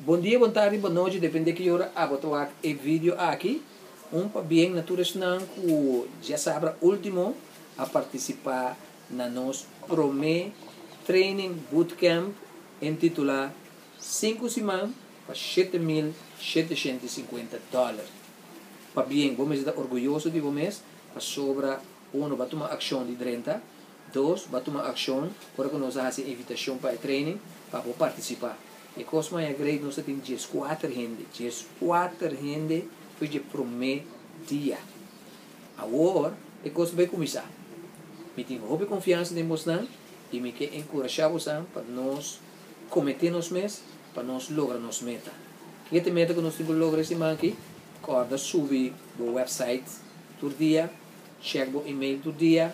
Bon dia, bon tardi, bon nochi, depende ki ora abo ta wak e video aki. Un pabien na tur esnan ku djasabra ultimo a partisipa na nos prome training bootcamp intitula Sinku siman pa 7750 dollar. Pabien, bo mester ta orguyoso di bo mes pasobra uno bo a tuma akshon di drenta, dos bo a tuma akshon ora ku nos a hasi e invitashon pa e training pa bo partisipa. E kos maya great nos ta tin 14 hende, 14 hende for dje prome dia. Awor e kos ta bai kuminsá. Mi tin hopi konfiansa den bosnan i mi ke enkurashá bosan pa nos kometé nos mes pa nos logra nos meta. Kiko ta e meta ku nos tin ku logra e siman aki? Kòrda subi bo website tur dia, chèk bo email tur dia,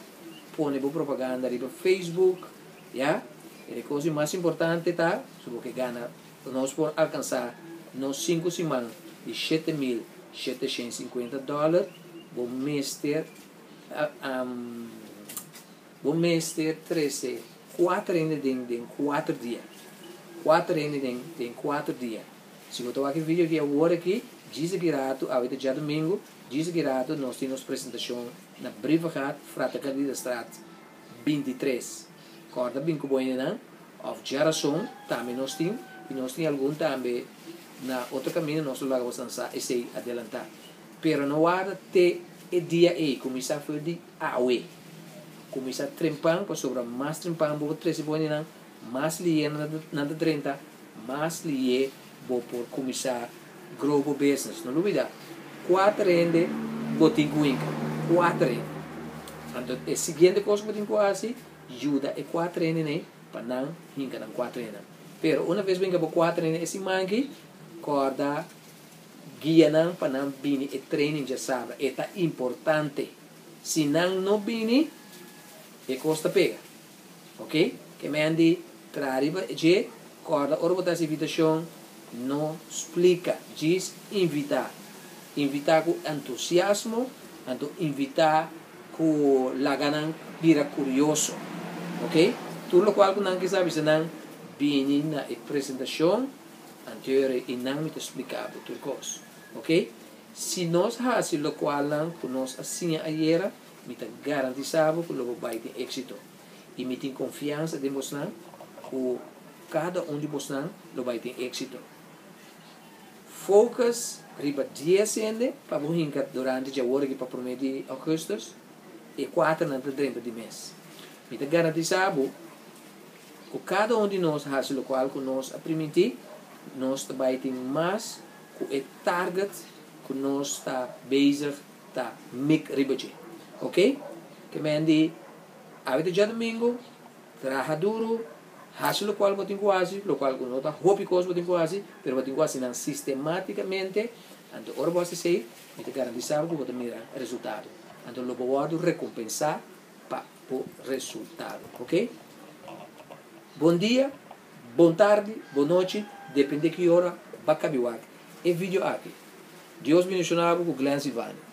pone bo propaganda riba Facebook, Ya, e kos di mas importante ta si bo ke gana nos por alkansá nos sinku siman di 7750 dòler, bo mester bo mester trese kuater hende den den kuater dia. Kuater hende den den kuater dia. Si bo ta wak e video aki awor aki, djis aki ratu, awe ta djadumingu, djis aki ratu nos tin nos presentashon na Brievengat, Frater Cardidastraat 23. Kòrda bin ku bo hendenan òf djarason tambe nos tin i nos tin algun tambe na otro kaminda nos lo laga bosan sa esei adelantá. Pero no warda te e dia ei, kuminsá for di awe. Kuminsá trempan pasobra mas trempan bo por trese bo hendenan, mas lihe nan ta drenta, mas lihe bo por kuminsá grow bo business. No lubida, kuater hende bo tin ku hinka. Kuater hende. Anto e siguiente kos ku bo tin ku hasi, yuda e kuater hende nei pa nan hinka nan kuater hendenan. Pero una ves bo hinka bo kuater hende e siman aki, kòrda guia nan pa nan bini e training djasabra. E ta importante. Si nan no bini, e kos ta pega. Ok, ke men di traha riba dje, kòrda ora bo ta hasi invitashon, no splika, djis invitá. Invitá ku entusiasmo, anto invitá ku laga nan bira kurioso. Ok, tur lokual ku nan ke sa bisa nan, bini na e presentashon anterior i nan mi ta splika bo tur kos. Ok, si nos hasi lokualnan ku nos a siña ayera, Mi ta garantisá bo ku lo bo bai tin éksito. I mi tin konfiansa den bosnan ku kada un di bosnan lo bai tin éksito. Focus riba 10 hende pa bo hinka durante dje awor aki pa promé di ougùstùs, e kuaternan ta drenta di mes. Mi ta garantisá bo ku kada un di nos hasi lokual ku nos a primintí, nos ta bai tin mas ku e target ku nos ta bezig ta mik riba dje. Ok? Ke men di awe ta djadumingu, traha duru, hasi lokual bo tin ku hasi, lokual ku no ta hopi kos bo tin ku hasi, pero bo tin ku hasi nan sistematikamente, anto ora bo hasi esei, mi ta garantisa bo ku bo ta mira resultado. Anto lo bo wòrdu rekompensá pa bo resultado. Ok? Bon dia, bon tardi, bon nochi, depende ki ora bo a kabi wak e video aki. Dios bendiciona bo cu Glenn Silvani.